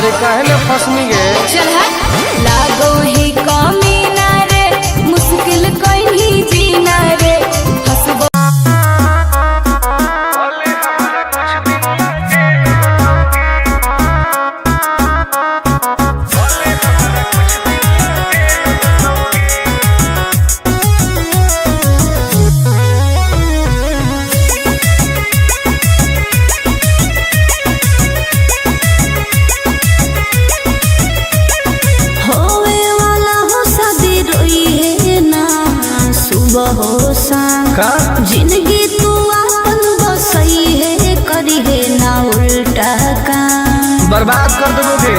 अरे काहे ना फसनी गे। चल हट। लागो ही कमी ना रे, मुश्किल कहीं जीना रे, हंसबो। होवे वाला हो शादी रोई है ना सुबह हो शाम। का? जिंदगी तू अपन बसई है, करी है ना उल्टा काम। बर्बाद कर देबोगे।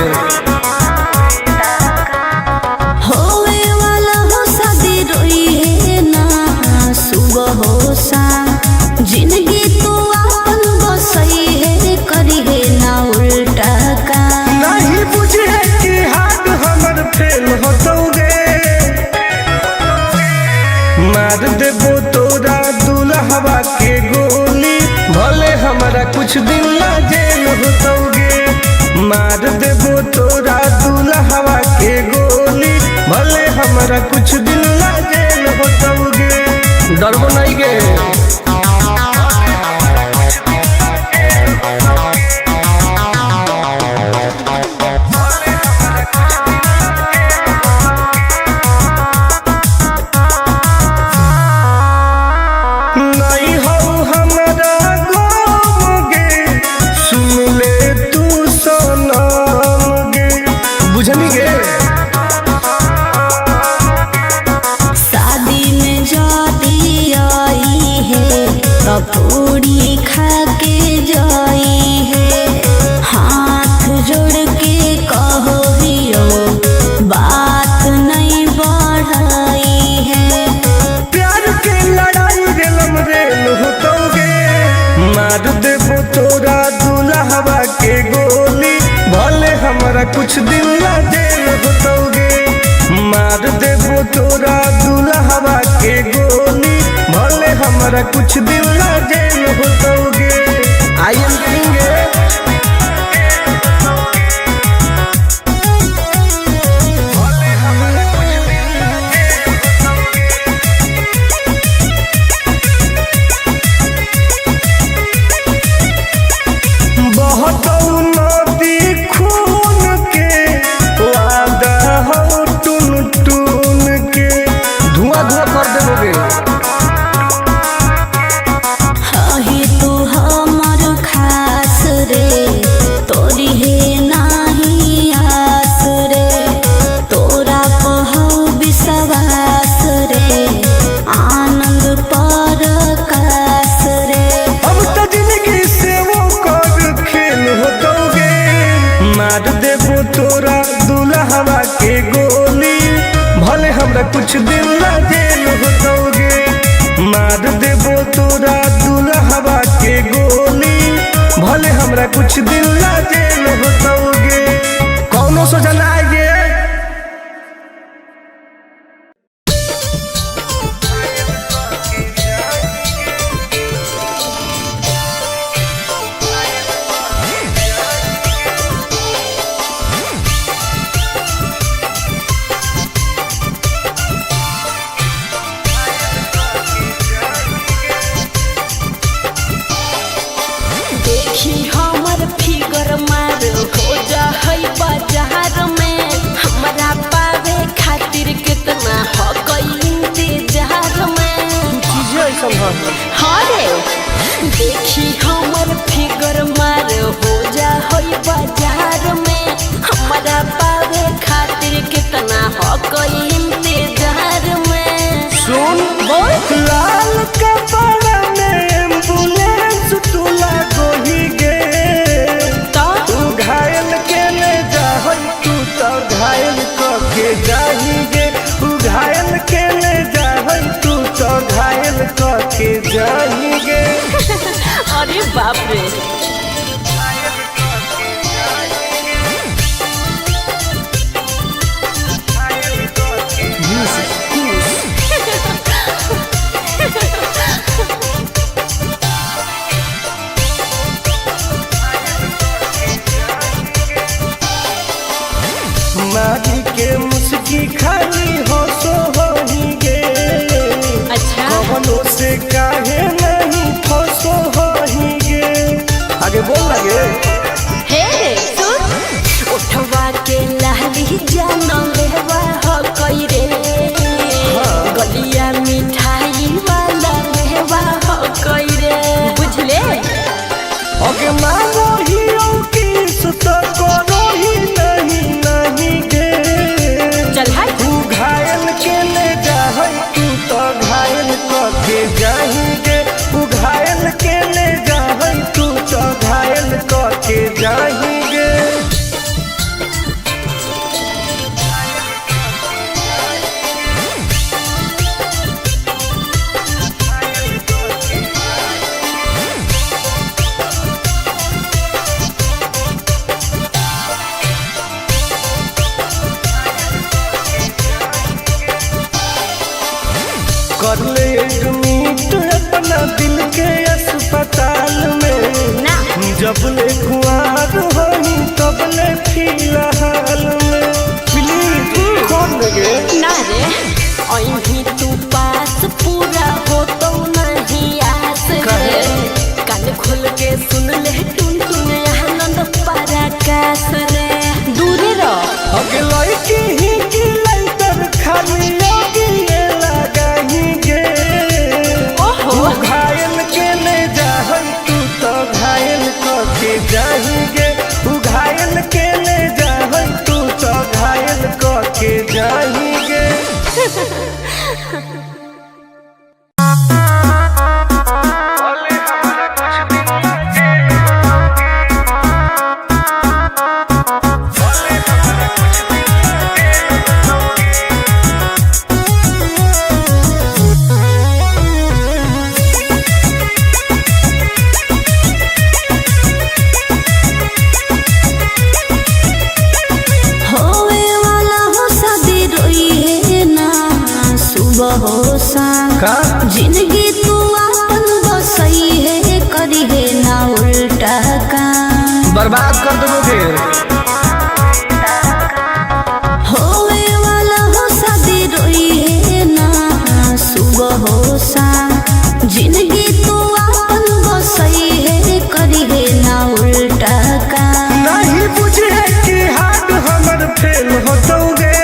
होवे वाला हो शादी रोई है ना सुबह हो शाम। जिंदगी तू अपन बसई है, करी है ना उल्टा काम। नहीं बुझे कि हाथ हमर फेल होतौगे। मार देबो तोरा दुल्हवा के गोली, भले हमरा कुछ दिन ला जेल होतौगे। मार देबो तोरा दुल्हवा के गोली, भले हमरा कुछ दिन ला जेल होतौगे। डरबो नहीं गे। नहीं हो हमरा गम गे, सुन ले तू सनम गे। बुझनी गे। शादी में जाती आई है पकौड़ी खा के जाई है। हाथ जोड़ के कहो हियो बात नहीं बढ़ाई है। प्यार के लड़ाई रेलम रेल होतौगे। मार देबो तोरा दुल्हवा के गोली, भले हमरा कुछ दिन ला जेल होतौगे। मार देबो तोरा दुल्हवा के गोली, भले हमरा कुछ दिन ला जेल होतौगे। I am king. बहुत नदी खून के वादा हो टून टून के, धुआं धुआं कर देबोगे। हही तू हमर खास रे, तोरी है नाही आस रे, तोरा पहौ विश्वास रे, आनंद पर कास रे। अब तो जिंदगी से वो कर खेल होतौगे। मार देबो तोरा दुल्हवा के गोली, भले हमरा कुछ दिन ला जेल होतौगे। मार देबो तोरा दुल्हवा के गोली, भले हमरा कुछ दिन ला जेल होतौगे। कौनो सोचा ना आएगे। देखी हमर फिगर मार हो जा है बाजार में, हमरा पावे खातिर कितना हो इंतजार में। चीजें ऐसा हाँ रे, देखी हमर फिगर मार हो जा है बाजार में, हमरा पावे खातिर कितना हो इंतजार में। सुन बोल। लाल कपड़ा में एम्बुलेंस तू लागोही गे। तो तू घायल के ले जाहई, तू तो घायल क के जाही गे। तू घायल के ले जाहई, तू तो घायल क के जाही गे। अरे बाप रे। मांगो ही किस तो करो ही नहीं नहीं गे। चल हट। तू घायल के ले जाहई तू तो घायल क के जाही गे। तू घायल के ले जाहई तू तो घायल क के जाही गे। कर ले एडमिट अपना दिल के अस्पताल में। ना। जब ले कुआर होई तब ले फिलहाल में। प्लीज खोल गे। ना रे अही तू पास पूरा हो तो नहीं आस रे। कान खोल के सुन ले टुन टुन आनंद पराकाश रे। दूरे रह। अगे लड़की ही की लाइटर खाली लगी लगाही गे। ओहो। तू घायल के ले जाहई तू तो घायल क के जाही गे। तू घायल के ले जाहई तू तो घायल क के जाही गे। होवे वाला हो शादी रोई है ना सुबह हो शाम। का? जिंदगी तू अपन बसई है करी है ना उल्टा काम। बर्बाद कर देबो गे। होवे वाला हो शादी रोई है ना सुबह हो शाम। जिंदगी तू अपन बसई है करी है ना उल्टा काम। नहीं बुझे कि हाथ हमर फेल होतौगे।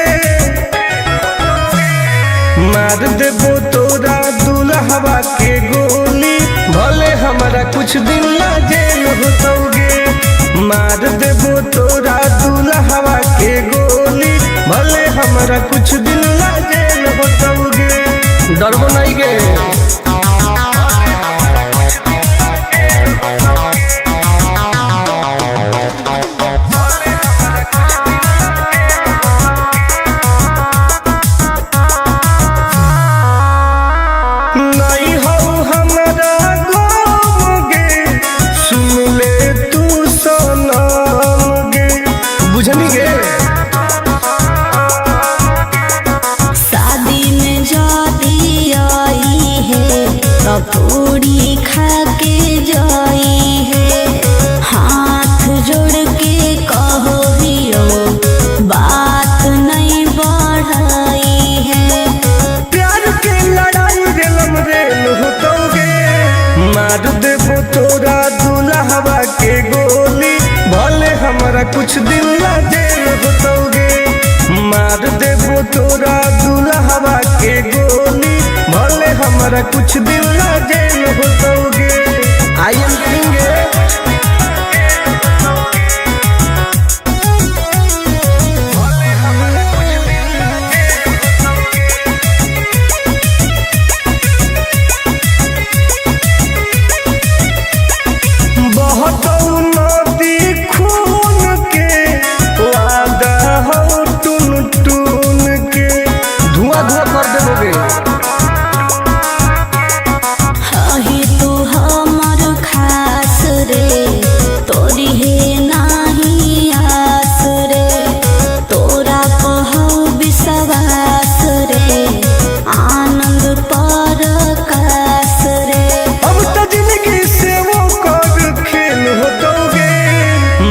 मार देबो तोरा दुल्हवा के गोली भले हमरा कुछ दिन ला जेल होतौगे। मार देबो तोरा दुल्हवा के गोली भले हमरा कुछ दिन ला जेल होतौगे। डरबो नहीं गे। नहीं हो हमरा गम गे सुन ले तू सनम गे। बुझनी गे। शादी में जाती आई है कपूरी खा के जाई है। हाथ जोड़ के कहो हियो बात नहीं बढ़ाई है। प्यार के लड़ाई रेलम रेल होतौगे। मार देबो तोरा दुल्हवा के गोली भले हमरा कुछ दिन ला जेल होतौगे। मार देबो तोरा दुल्हवा के गोली भले हमरा कुछ दिन ला जेल होतौगे। I am king. बहुत नदी खून के वादा हो टून टून के। धुआं धुआं कर देबोगे। अही तू हमर खास रे तोरी है नाही आस रे। तोरा कहो विश्वास रे आनंद पर कास रे। अब तो जिंदगी से वो कर खेल होतौगे।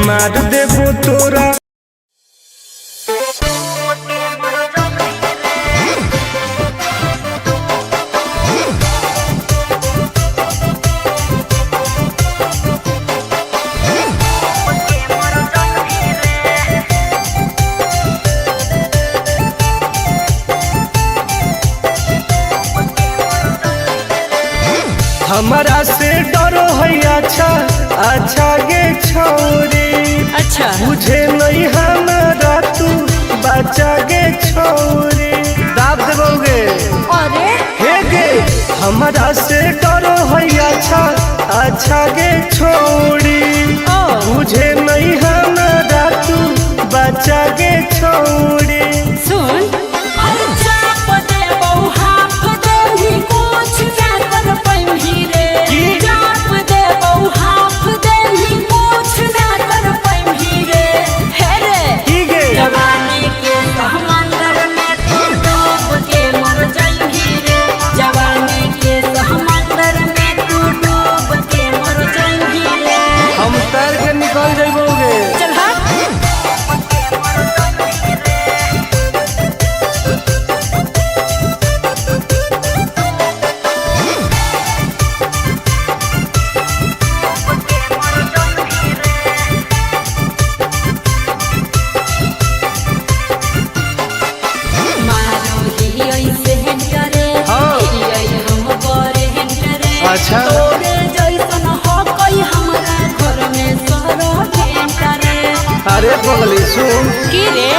मार देबो तोरा। हमारा से डरो है अच्छा अच्छा गे छौरी। अच्छा। बुझे नहीं हमारा तू बच्चा गे छौरी। दाब देबोगे। अरे हे गे हमरा से डरो है अच्छा अच्छा गे छौरी। ओ। बुझे नहीं हमारा तू बच्चा गे छौरी। सुन की? की गे? जवानी के समंदर में तू डूब के मर जाइबी रे, जवानी के समंदर में तू डूब के मर जाइबी रे। हम तैर के निकल जइबोगे। चल हट। मारो ही ऐसे करे, हाँ। ही हम करे करे। अच्छा। तोरे जैसन हो कोई हमरा घर में सरो करे। अरे पगली सुन। की रे?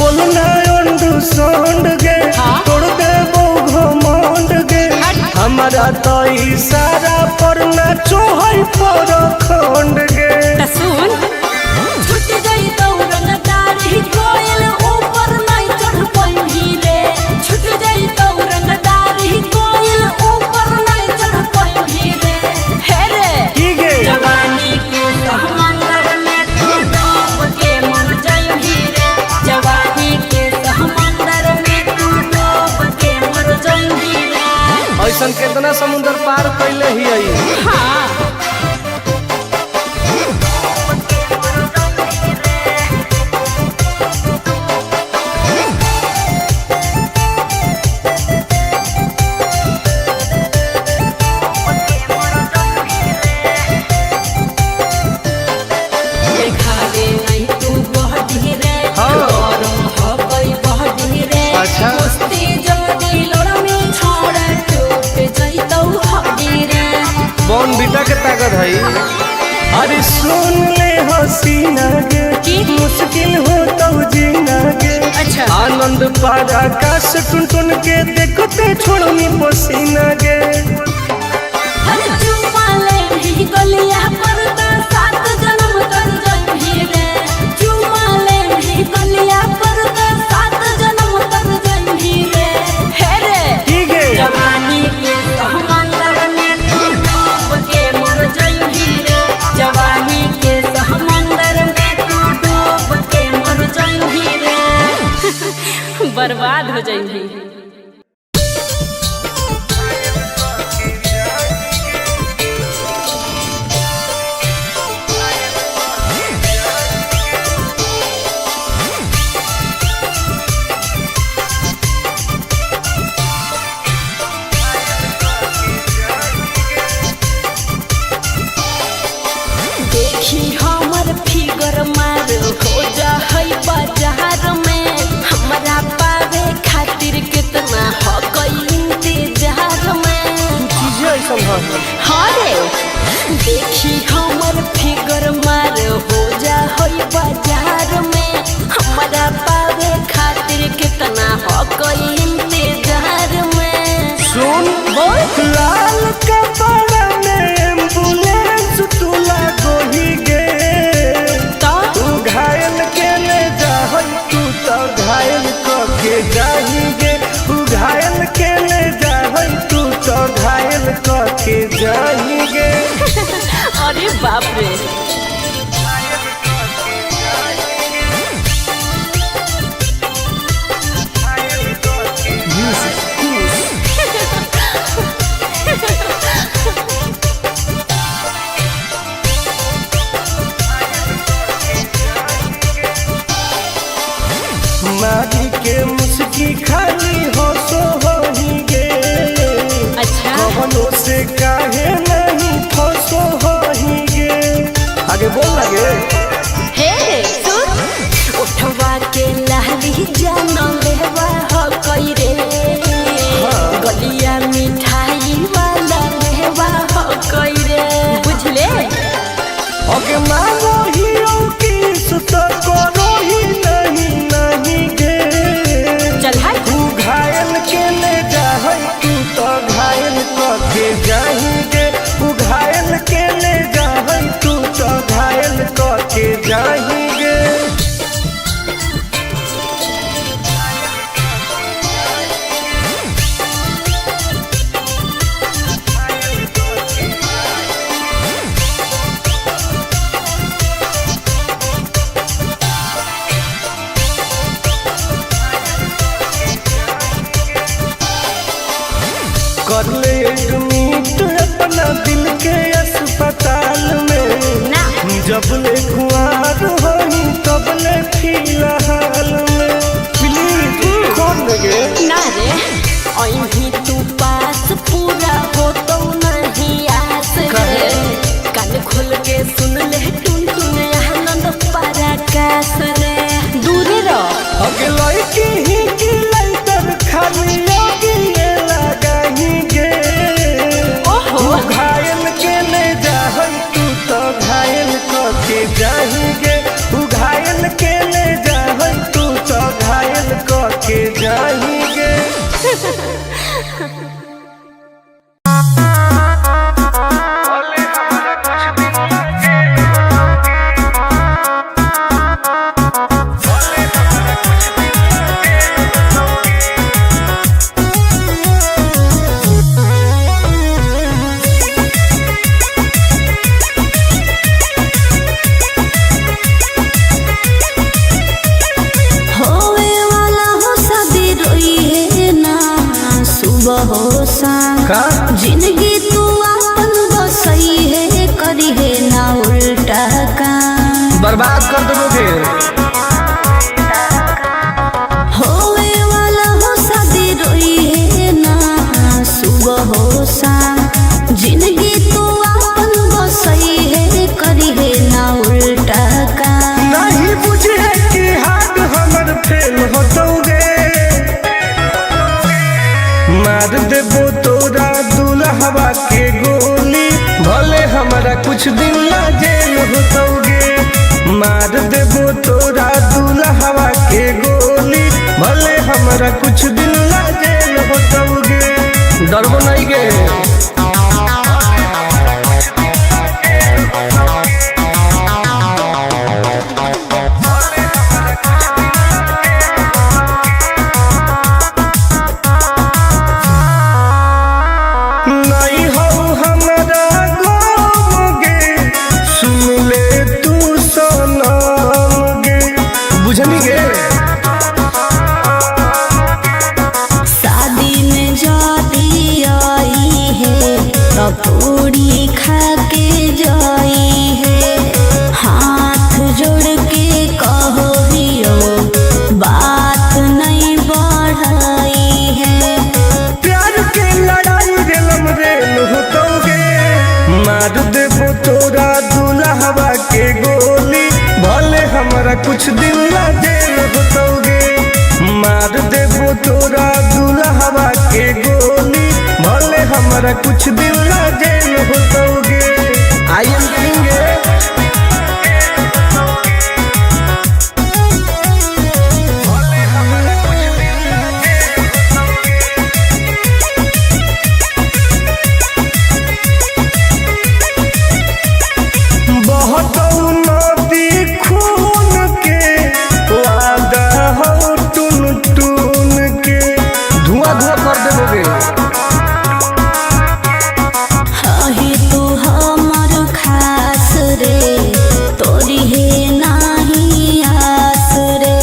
बोलना अंडू सोंड गे। हाँ? तोड़ देबो घमंड गे। हट। हमरा तो इशारा पर नाचो है पर खंड गे। त सुन, छूट गई दौड़न दाढ़ी कोयल ऊपर नहीं चढ़ पाइबी रे, छूट गई दौड़न दाढ़ी कोयल ऊपर नहीं चढ़ पाइबी रे। हे रे। की गे? जवानी के समंदर में तू डूब के मर जाइबी रे, जवानी के समंदर में तू डूब के मर जाइबी रे। ऐसन केतना समुंदर पार कैले ही आई। हाँ। देखावे नहीं तू बहडी रे, हाँ। गरम हकई बहडी रे। अच्छा। कुश्ती जदी लड़मी छोड़ टूट जइतौ हड्डी रे। बॉन बीटा के ताकत है। अरे सुन ले हसीना गे। की? मुश्किल हो तो जीना गे। अच्छा। आनंद पार आकाश टुन टुन के देखते छोड़नी पसीना गे। अरे चुम्मा ले भी गलिया पर त सात जन्म तर जइबी रे, चुम्मा ले भी गलिया पर त सात जन्म तर जइबी रे। हे रे। की गे? जवानी के समंदर में तू डूब के मर जाइबी रे, जवानी के समंदर में तू डूब के मर जाइबी रे, बर्बाद हो जाइबी। देखी हमर फिगर मार हो जा है बाजार में, हमरा पावे खातिर कितना हो इंतजार में। चीजें ऐसन है। हाँ रे। देखी हमर फिगर मार हो जा है बाजार में, हमरा पावे खातिर कितना हो इंतजार में। सुन। बोल। लाल कपड़ा में एम्बुलेंस तू लागोही गे। तो तू घायल के ले जाहई तू तो घायल क के जाही गे। तू घायल के ले जाहई तू तो घायल क के जाही गे। अरे बाप रे। मारी के मुस्की खाली हो सो होही गे। अच्छा। कवनो से काहे नहीं फसो होही गे। मांगो ही किस तो करो ही नहीं नहीं गे। चल हाय। तू घायल के ले जाहै तू तो घायल कके जाही गे। तू घायल के ले जाहै तू तो घायल कके जाही गे। कर ले एडमिट अपना दिल के अस्पताल में। ना। जब ले कुआर होही तब ले फिलहाल में। प्लीज कौन लगे ना रे अही तू पास पूरा हो तो नहीं आस रे। कान खोल के सुन ले टुन टुन आनंद पराकाश रे। दूर रह। अगे लड़की ही की लाइटर खाली लगी लगाही गे। ओहो। तू घायल के ले जाहै तू तो घायल कके जाही गे। तू घायल के ले जाहै तू तो घायल कके जाही गे। होवे वाला हो शादी रोई है ना सुबह हो शाम। का? जिंदगी तू अपन बसई है करी है ना उल्टा काम। बर्बाद कर देबो गे। होवे वाला हो शादी रोई है ना सुबह हो शाम। जिंदगी तू अपन बसई है करी है ना उल्टा काम। नहीं बुझे कि हाथ हमर फेल होतौगे। मार देबो तोरा दुल्हवा के गोली भले हमरा कुछ दिन ला जेल होतौगे। मार देबो तोरा दुल्हवा के गोली भले हमरा कुछ दिन ला जेल होतौगे। डरबो नहीं गे। नहीं हो हमरा गम गे सुन ले तू सनम गे। बुझनी गे। शादी में जाती आई है तो पूरी खा के जाई है। हाथ जोड़ के कहो हियो बात नहीं बढ़ाई है। प्यार के लड़ाई रेलम रेल होतौगे। मार देबो तोरा दुल्हवा के गोली भले हमरा कुछ दिन ला जेल होतौगे। मार देबो तोरा दुल्हवा के गोली भले हमरा कुछ दिन ला जेल होतौगे। I am king. बहुत नदी खून के वादा हो टून टून के। धुआं धुआं कर देबोगे। हहे तू हमर खास रे तोरी हे नाही आस रे।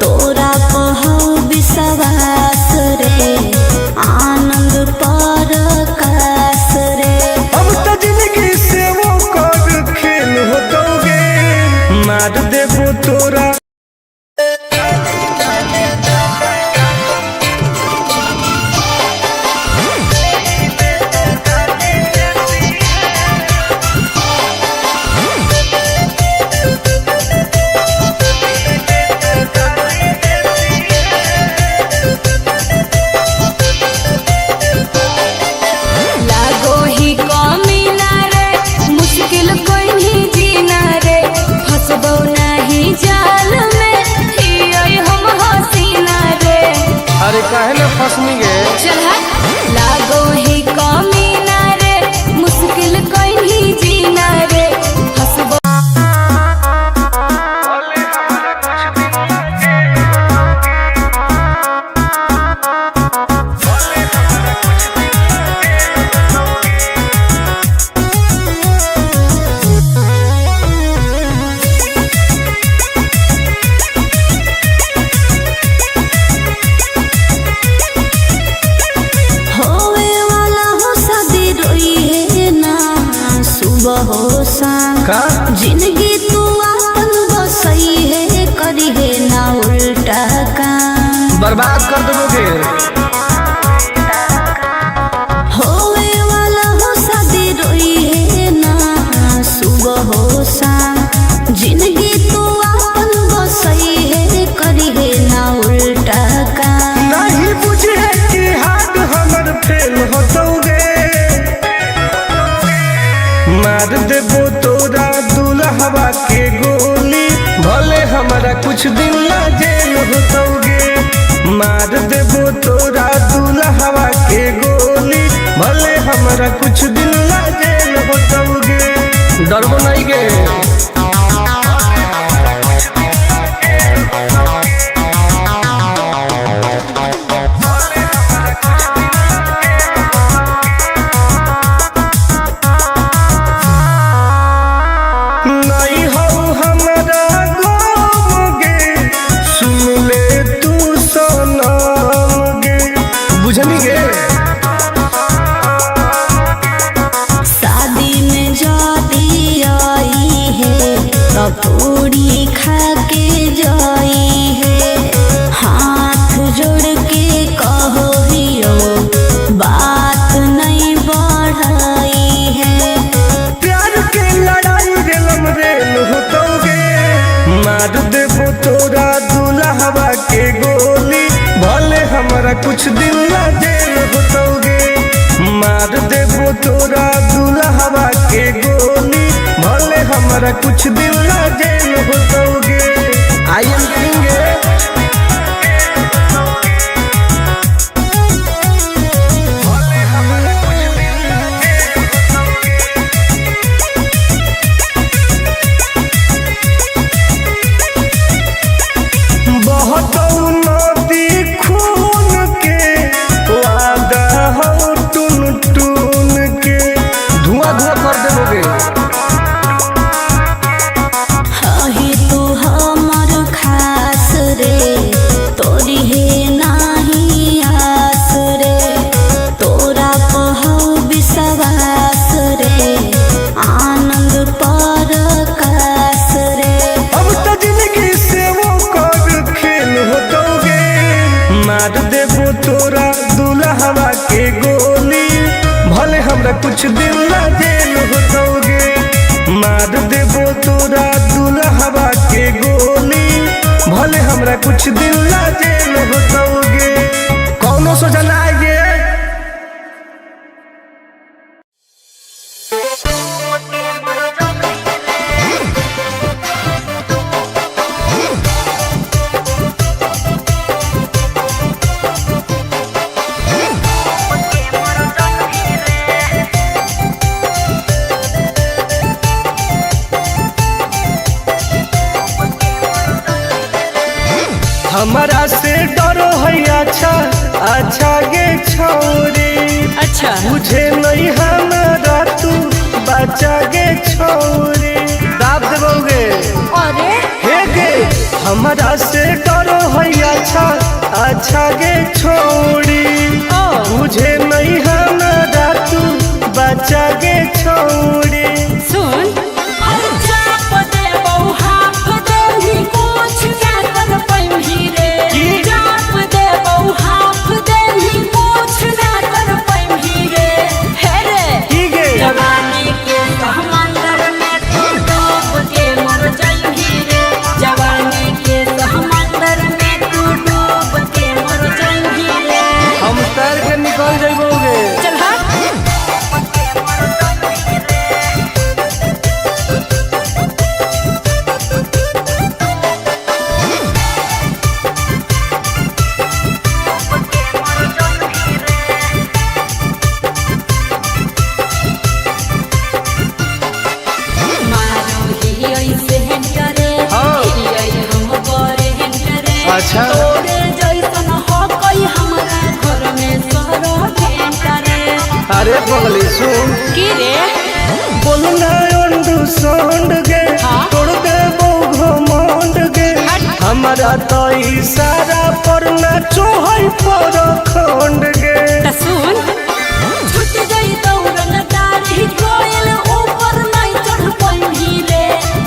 तोरा पहौ विश्वास रे आनंद पर कास रे। अब तो जिंदगी से वो कर खेल होतौगे। मार देबो तोरा। लागो ही कमी ना रे मुश्किल कोई नहीं जीना। दुल्हवा के गोली, भले हमरा कुछ दिन ला जेल होतौगे। मार देबो तोरा दुल्हवा के गोली, भले हमरा कुछ दिन ला जेल होतौगे। डरबो नहीं गे। नहीं हौ हमरा गम गे, सुन ले तू सनम गे। बुझनी गे? शादी में जाती आई है तो पूरी खा के जाई है। हाथ जोड़ के कहो हियो बात नहीं बढ़ाई है। प्यार के लड़ाई रेलम रेल होतौगे। मार देबो तोरा दुल्हवा के गोली, भले हमरा कुछ दिन ला जेल होतौगे। मार देबो तोरा दुल्हवा के गोली, भले हमरा कुछ दिन ला जेल होतौगे। I am king. बहुत नदी खून के वादा हो टून टून के, धुआं धुआं कर देबोगे। हही तू हमर खास रे, तोरी हे नाही आस रे, तोरा पहौ विश्वास रे, आनंद पर कास रे। अब तो जिंदगी से वो कर खेल होतौगे। मार देबो तोरा दुल्हवा के गोली, भले हमरा कुछ दिन ला जेल होतौगे। मार देबो तोरा दुल्हवा के गोली, भले हमरा कुछ दिन ला जेल होतौगे। कौनो सोचा ना आएगे। हमारा से डरो है अच्छा अच्छा गे छौरी। अच्छा। बुझे नहीं हमारा तू बच्चा गे छौरी। दाब देबोगे। अरे हे गे, हमारा से डरो है अच्छा अच्छा गे छौरी। ओ। बुझे नहीं हमारा तू बच्चा गे छौरी। सुन की? की गे? जवानी के समंदर में तू डूब के मर जाइबी रे, जवानी के समंदर में तू डूब के मर जाइबी रे। हम तैर के निकल जाइबोगे। चल हट। मारो ही ऐसे करे, हाँ। ही हम करे करे। अच्छा। तोरे जैसन हो कोई हमरा घर में सरो करे। अरे पगली सुन, की रे? बोलना अंडू सोंड गे, हाँ? तोड़ दे घमंड गे। हमारा तो इशारा पर नाचो है पर खंड गे। त सुन, छूट जाई दौड़न दाढ़ी कोयल ऊपर नहीं चढ़ पाइबी रे।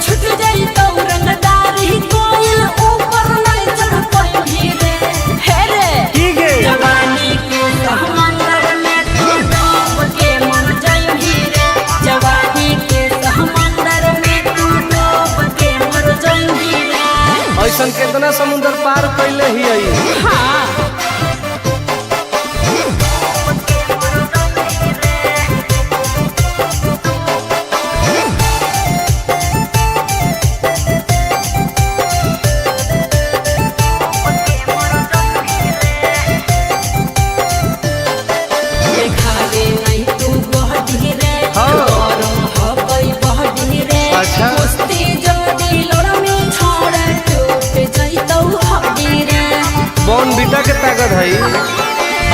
छूट जाई दौड़न दाढ़ी कोयल ऊपर नहीं चढ़ पाइबी रे। हे रे। की गे? जवानी के समंदर में तू डूब के मर जाइबी रे, जवानी के समंदर में तू डूब के मर जाइबी रे। ऐसन केतना समुंदर पार कैले ही आई। हाँ।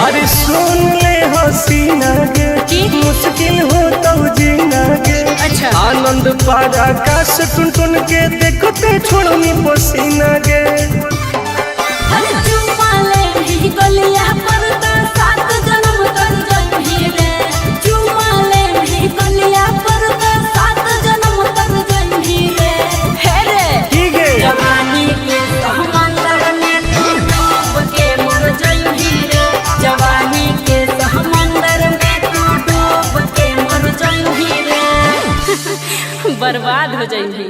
अरे सुन ले हसीना गे, मुश्किल हो तो जीना गे। अच्छा। आनंद पार आकाश टुन टुन के देखते छोड़नी पसीना गे। हर चुमा ले भी गलिया पर ता सात जन्म तर जइही रे। चुमा ले भी गलिया पर ता सात जन्म तर जइही रे। हे रे की गे? जवानी के समंदर में तू डूब के मर जइही रे। जवानी के समंदर में तू डूब के मर जइही रे, बर्बाद हो जइही।